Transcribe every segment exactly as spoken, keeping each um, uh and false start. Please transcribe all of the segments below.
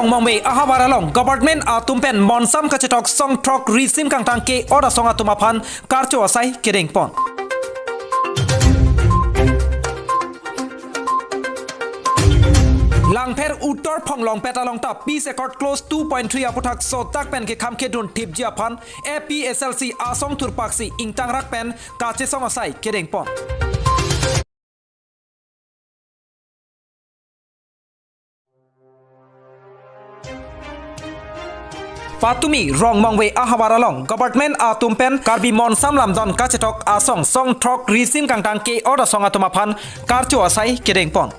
Rongmongve ahavar along government atum pen monsam kachetok song throk risim kangtang ke-ot asong atum aphan karcho asai kedengpon. Langpher Uttor Phonglongpet along ta Peace Accord Clause two point three aputhak sotak pen kekham kedun thipji aphan A P S L C asong thurpaksi ingtangrak pen kachesong asai kedengpon. Patumi Rongmongve ahavar along government atum pen Karbi monsam lamdon kachetok asong song throk risim kangtang ke-ot asong atum aphan karcho asai kedengpon.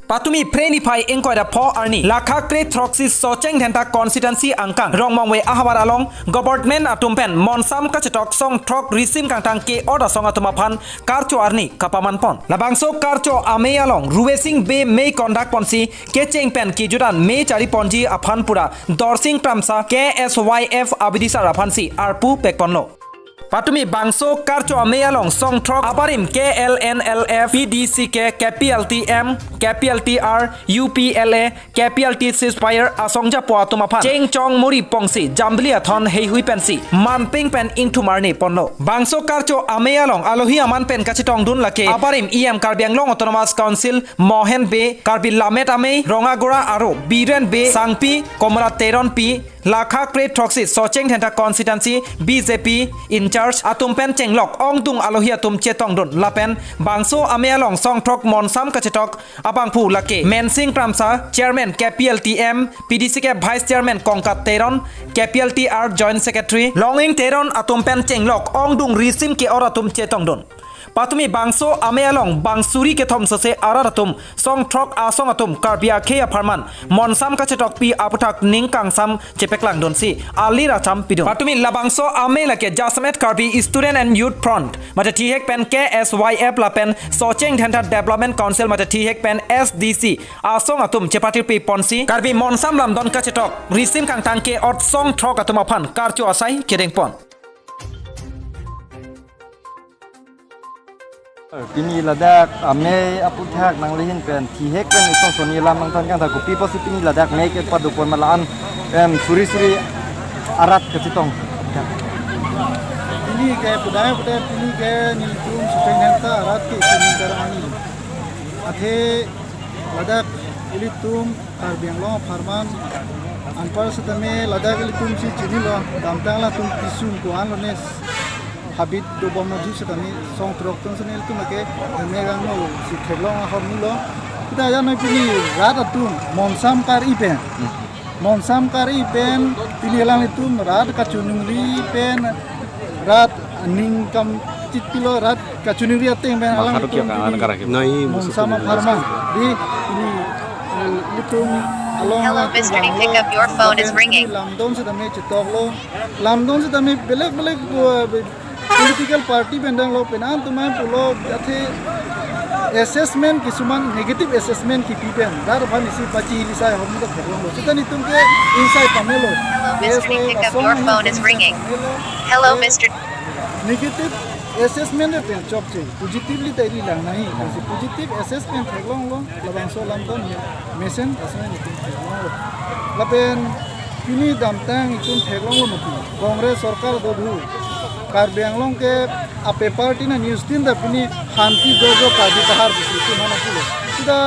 Patumi Phre niphai ingkoi ra pho arni Lakha kre throksi Socheng Dhenta constituency angkang Rongmongve ahavar along government atum pen monsam kachetok song throk risim kangtang ke-ot asong atum aphan karcho arni kapamanpon. Labangso karcho amei along Ruesing Bey mei kondakponsi kecheng pen kijudan mei chariponji aphan pura Dorsing Kramsa K S Y F abidisar aphansi arpu pekponlo. Patumi bangso karcho amei along song throk abarim K L N L F, P D C K, K P L T M, K P L T R, U P L A, K P L T ceasefire asong japo atum aphan chengchong muri pongsi jambili athon heihui pensi manpeng pen ingthum arni ponlo. Bangso karcho amei along alohi aman pen kachetongdun lake abarim E M Karbi Anglong Autonomous Council Mohen Bey, Karbi Lammet Amei Rongagora aro Biren Bey Sangpi, Komla Teronpi, Lakha kre throksi Socheng Dhenta constituency B J P in charge atum pen chenglok ongdung alohi atum chetongdun lapen bangso amei along song throk monsam kachetok abangphu lake Mensing Kramsa, Chairman K P L T M, P D C K Vice Chairman Kongkat Teron, K P L T R Joint Secretary Longing Teron atum pen chenglok ongdung risim ke-ot atum chetongdun. Patumi bangso amei along bang suri kethom sose arat atum song throk asong atum Karbi akhei apharman monsam kachetokpi aputhak ning kangsam chepeklangdunsi alir acham pidun. Patumi labangso amei lake Jasemet Karbi Student and Youth Front mate thihek pen K S Y F lapen Socheng Dhenta Development Council mate thihek pen S D C asong atum chepatirpi ponsi Karbi monsam lamdon kachetok risim kangtang ke-ot song throk atum aphan karcho asai kedengpon. Pini ladak amei aputhak nangli ahin pen thihek pen isong soni alam nangthan kangtha, kopi pusi pini ladak mei kepadopon ma la-an, em, suri suri arat kachetong. Pini ke pudai pudai pini ke nelitum Socheng Dhenta arat ke pini karang ani. Athe ladak ilitum Karbi Anglong apharman anpar setame ladak ilitum si chinilo, damtang latum pisum ko-an lone habit dobom nangji setame song throk atum sene ilitum ke heme gang no si theklong ahormulo. Kita aja noi pini rat atum monsam kar-i pen. Monsam kar-i pen pini alanglitum rat kachiningri pen, rat aning kam chitpilo, rat kachiningri ateng pen alanglitum pini monsam apharman. Di pini, eh, ilitum along Hello, alangtum Mister D, banglo, pick up your phone is lapen ringing. Lamdon setame chetoklo. Lamdon setame belek belek, eh, political party pen danglo, pen an tumai pulo athe assessment kisuman negative assessment kipi pen rat aphan isi pachi hili sai hom ta theklonglo. Seta nelitum ke insai pamelo. Hello, Mister D, pick up your phone is ringing. Hello, Mister Negative assessment pen chokche, positively ta iri lang nahi. Positive assessment theklonglo, labangso lamdon mesen asai nelitum theklonglo. Lapen pini damtang itum theklonglo mati. Congress sorkar dodhu. Karbi Anglong ke ape party na news tin ta pini hanti jojo Karbi pahar bisi itum hana pulo. Seta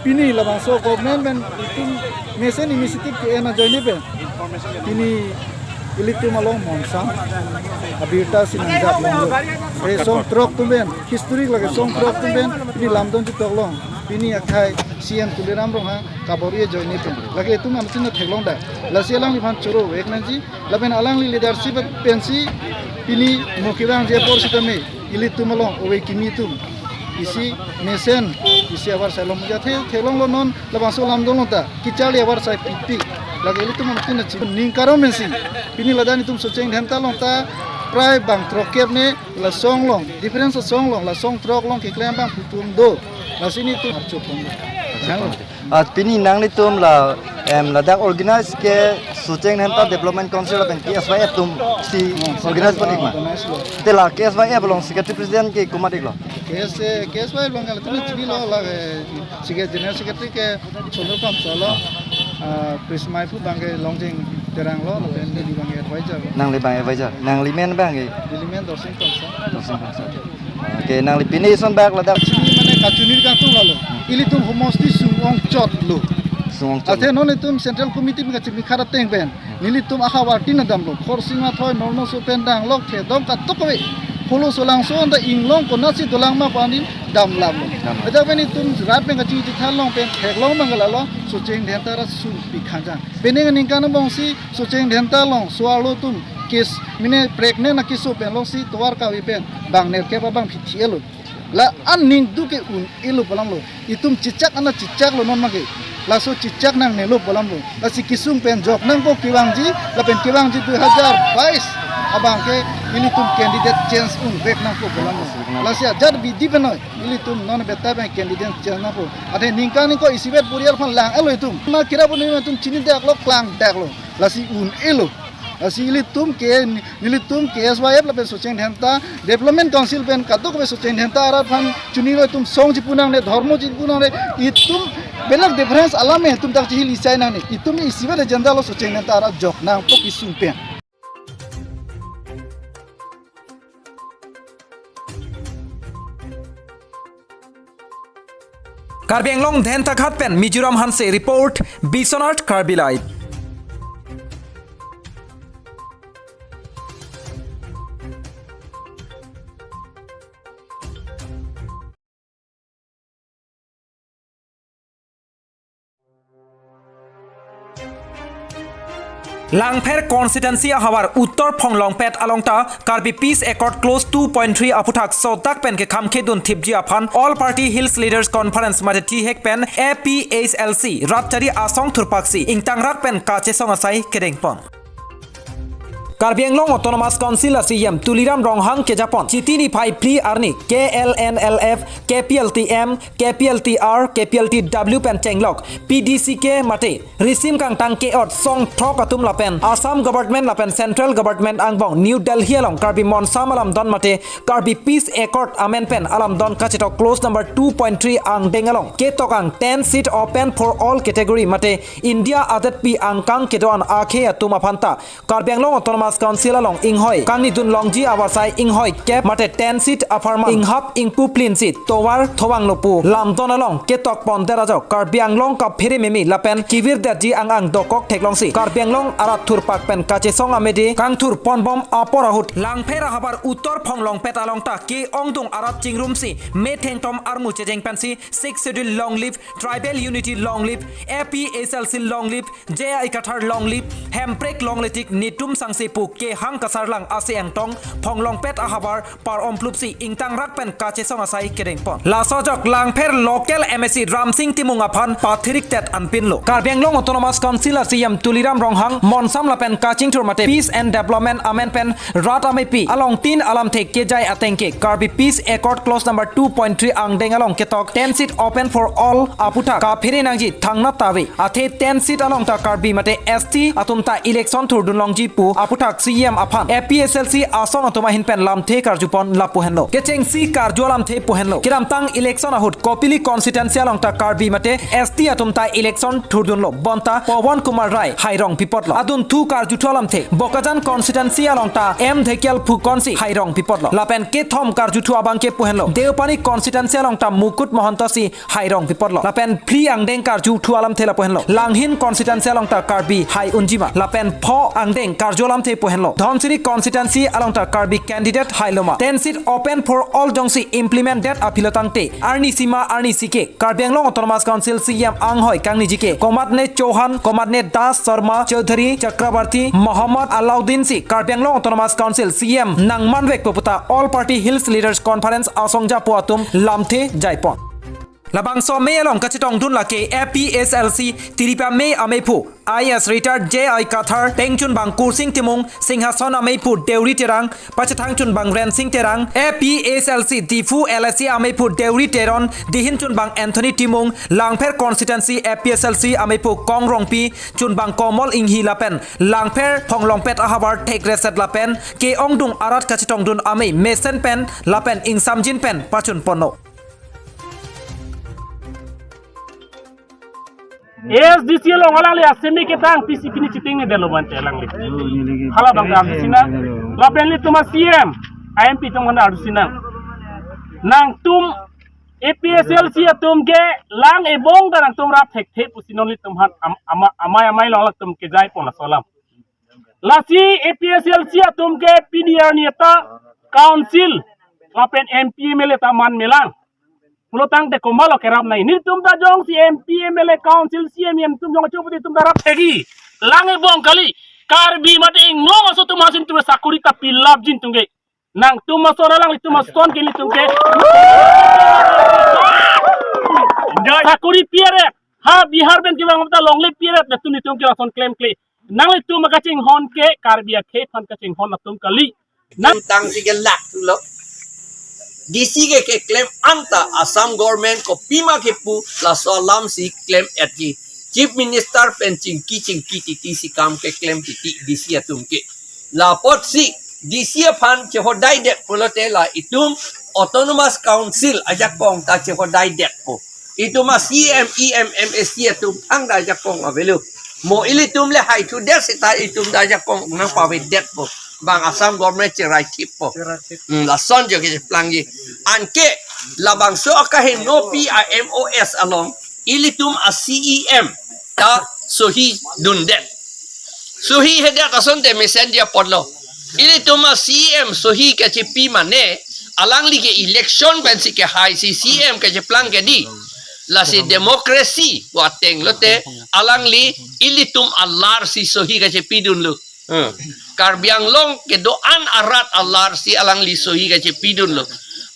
pini labangso government pen itum mesen initiative ke-en ajoine pen pini ilitum along monsam abirta si nangjap longlo. Eh, song throk atum pen, historic lake song throk atum pen pini lamdon chetoklong. Pini akhai C M Tuliram Ronghang kabor-i ajoine pen lake itum amatsi na theklongdak. Lasi alangliphan choro vek nangji, lapen alangli leadership pensi pini mo kevangji apor sitame ilitum along ove kimi atum isi mesen isi avarsai longji athe theklonglo, non labangso lamdon along ta kecharli avarsai pipi. Lake ilitum amatsi na chining karom pensi pini ladak itum Socheng Dhenta along ta prai bang throkkep ne, la song along, difference song along, la song throk along keklem abang pu atum do. Lasi nelitum archopon. Ah, pini nanglitum la, em, ladak organize ke Socheng Dhenta Development Council lapen K S Y F atum si organize pon-ik ma? Organize lo. Te la K S Y F along Secretary President ke komat-iklo? K S, eh, K S Y L abang ke latum chinilo, la, eh, Secretary, General Secretary ke Chandra Kramsa lo, ah, Krismai pu abang ke Longjing Terang lo, lapen neli abang ke advisor lo. Nangli abang advisor, nangli men abang ke? Neli men Dorsing Kramsa. Dorsing Kramsa. Okay, nangli pine ison bak ladak? Chini mane kachini kangtung lo. Ilitum homosti sung-ong chot lo. Sung-ong chot lo. Athe non itum Central Committee mi kachini khara teng pen nelitum ahavar tin damlo, Khorsing Mathoi, Normo Sopen, Danglok, Thedong, katok kave. Polo Solangso anta Inglong konatsi dolang ma pu adim damlaplo. Damlap. Ladak pen itum rat pen kachingki chethan long pen theklong abang ke lalo, Socheng Dhenta arat sungpi khang jang. Penang aningkan angbong si Socheng Dhenta along so-arlo atum case mane pregnant akeso pen along si tovar kave pen bang nerkep abang phithi-et lo. La aning duk ke un-e lo pu alam lo. Itum chechak ana chechak lo non abang ke. Laso chechak nangne lo pu alam lo. Lasi kesung pen jok nangpo kevangji, lapen kevangji dui hajar bais abang ke ilitum candidate change unvek nangpo pu alam lo. Lasi ajat bidi penoi ilitum non beta abang candidate change nangpo. Athe ningkan ingkoi isivet porial aphan lang-et lo itum. Ma kira puni itum chinidak lo, klangdak lo. Lasi un-e lo. Lasi ilitum ke, nelitum K S Y F lapen Socheng Dhenta Development Council pen kadokave Socheng Dhenta arat aphan chinilo, itum song chipu nangne, dhormo chipu nangne, itum belak difference alam me itum dak chihil isai nangne. Itum isivet agenda lo Socheng Dhenta arat jok nangpo kesung pen. Karbi Anglong Dhenthakhat pen Mizoram Hanse report, Biswanath Karbi Live. Langpher constituency ahavar Uttor Phonglongpet along ta Karbi Peace Accord Clause two point three aphuthak sodak pen kekham khedun thipji aphan All Party Hills Leaders Conference mate thihek pen A P H L C rat chari asong thurpaksi ingtangrak pen kachesong asai kedengpon. Karbi Anglong Autonomous Council a C E M Tuliram Ronghang kejapon Chiti niphai phli arni K L N L F, K P L T M, K P L T R, K P L T W pen chenglok P D C K mate risim kangtang ke-ot song throk atum lapen Assam Government lapen Central Government angbong New Delhi along Karbi Monsam alamdon mate Karbi Peace Accord amen pen alamdon kachetok clause number two point three angdeng along ketok ang ten seat open for all category mate India adetpi angkang kedo-an akhei atum aphan ta Karbi Anglong Autonomous Council along inghoi kangnidun longji avarsai inghoi kep mate ten seat apharman inghap ingpu plin seat tovar thobang lo pu lamdon along ketok pondet ajok Karbi Anglong kaphere meme lapen kevirdetji ang-ang dokok theklongsi Karbi Anglong arat thurpak pen kachesong amede kangthur ponbom apor ahut Langpher ahavar Uttor Phonglongpet along ta ke-ongdung arat chingrumsi methengthom armu chejeng pensi Sixth Schedule long live, Tribal Unity long live, A P H L C long live, J I Kathar long live, Hemprek long live tik netum sangse pu kehang kasarlang ase angtong Phonglongpet ahavar par-om plupsi ingtangrak pen kachesong asai kedengpon. Laso ajok Langpher local M A C Ramsing Timung aphan pathirik tet anpinlo. Karbi Anglong Autonomous Council a C E M Tuliram Ronghang Monsam lapen kachingthur mate Peace and Development amen pen rat amepi along tin alamthe kejai ateng ke Karbi Peace Accord Clause number two point three angdeng along ketok ten seat open for all aphuthak kaphere nangji thangnat ta ave. Athe ten seat along ta Karbi mate S T atum ta election thurdun longji pu aphuthak C E M aphan A P H L C asong atum ahin pen lamthe karjupon lapu henlo. Kechengsi karju alamthe pu henlo. Kedamtang election ahut Kopili constituency along ta Karbi mate S T atum ta election thurdunlo. Bonta Pawan Kumar Rai hairong pipotlo. Adunthu karjuthu alamthe Bokajan constituency along ta M Dhekial Phukonsi hairong pipotlo. Lapen kethom karjuthu abang ke pu henlo. Deopani constituency along ta Mukut Mahanta si hairong pipotlo. Lapen phli angdeng karjuthu alamthe lapu henlo. Langhin constituency along ta Karbi hai unjima. Lapen pho angdeng karju alamthe pu henlo. Dhansiri constituency along ta Karbi candidate hailoma. Ten seat open for all jongsi implement det aphi lo tangte arnisi ma arnisi ke Karbi Anglong Autonomous Council C E M anghoi kangniji ke komatne Chauhan, komatne Das, Sharma, Chaudhary, Chakrabarti, Mohammad Alauddin si Karbi Anglong Autonomous Council C E M nangmanvekpo pu ta All Party Hills Leaders Conference asongjapo atum lamthe jaipon. Labangso amei along kachetongdun lake A P H L C Tiripamei ameiphu I A S retired J I Kathar, pengchunbang Kursing Timung, Singhason ameiphu Deuri Terang, pachethang chunbang Rensing Terang, A P H L C Diphu L A C ameiphu Deuri Teron, dihin chunbang Anthony Timung, Langpher constituency A P H L C ameiphu Kong Rongpi, chunbang Komol Inghi lapen Langpher Phonglongpet ahavar thekreset lapen ke-ongdung arat kachetongdun amei mesen pen lapen ingsamjin pen pachun ponlo. A S D C along alangli asemi ketang T C P ni chiting ni delo bante alangli. Hala bang dam sina. Lapen ilitum a-C M, a-M P atum hana arju sinang. Nangtum A P H L C atum ke lang ebong ta nangtum rap thekthe pusi non ilitum han am-, ama-, amei amei along latum kejai pon laso alam. Lasi A P H L C atum ke P D R ni ata council lapen M P M L A ta man melang. Pulo tangte komatlo kerap nai. Nelitum ta jongsi M P M L A council C M atum jong achu pute itum ta rap thekji. Lang ebong kali. Karbi mate inglong aso atum hasim atum sakuri ta pilap jin atum ke. Nangtum ason alanglitum ason ke nelitum ke. Enjoy. Sakuri piaret. Ha Bihar pen kevang ta longle piaret, latum nelitum ke lason klemkle. Nanglitum kachinghon ke Karbi akhei aphan kachinghon atum kali. Nang tangsi ke lak thulo. D C ke keklem anta Assam government kopima kepu laso alamsi klem-etji. Chief Minister pen chingki chingki titi si kam keklem titi D C atum ke. Lapotsi D C aphan chehodaidet pulote la itum Autonomous Council ajakong ta chehodaidetpo. Itum a-C M, E M, M A C atum thangta ajakong avelo. Mo ilitum le haithudet seta itum ta ajakong nangpavedetpo. Bang Assam government cherai thippo. Cherai thip. Hmm, lason jo kecheplangji. Anke labangso akahenopi a-M O S along ilitum a-C E M ta sohi dundet. Sohi hedet asonte mesenji apotlo. Ilitum a-C E M sohi kachepi mane, alangli ke election pensi kehaisi C E M kacheplang ke di. Lasi democracy pu ateng lote, alangli ilitum alarsi sohi kachepidunlo. Hmm. Karbi Anglong kedo-an arat alarsi alangli sohi kachepidunlo.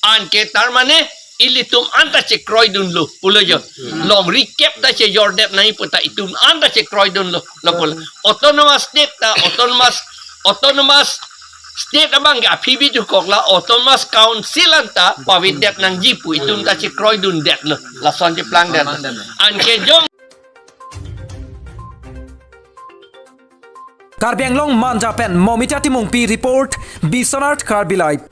Anke tar mane ilitum anta chekroidunlo pulo jo. Hmm. Longri kep ta chejordet nai puta itum anta chekroidunlo. Lo pulo. Autonomous state ta autonomous, autonomous state abang ke aphi bidukok la Autonomous Council anta pavedet nangji pu itum ta chekroidundetlo. Lason cheplangdet. Anke jong Karbi Anglong Manja pen Momita Timungpi report, Biswanath Karbi Live.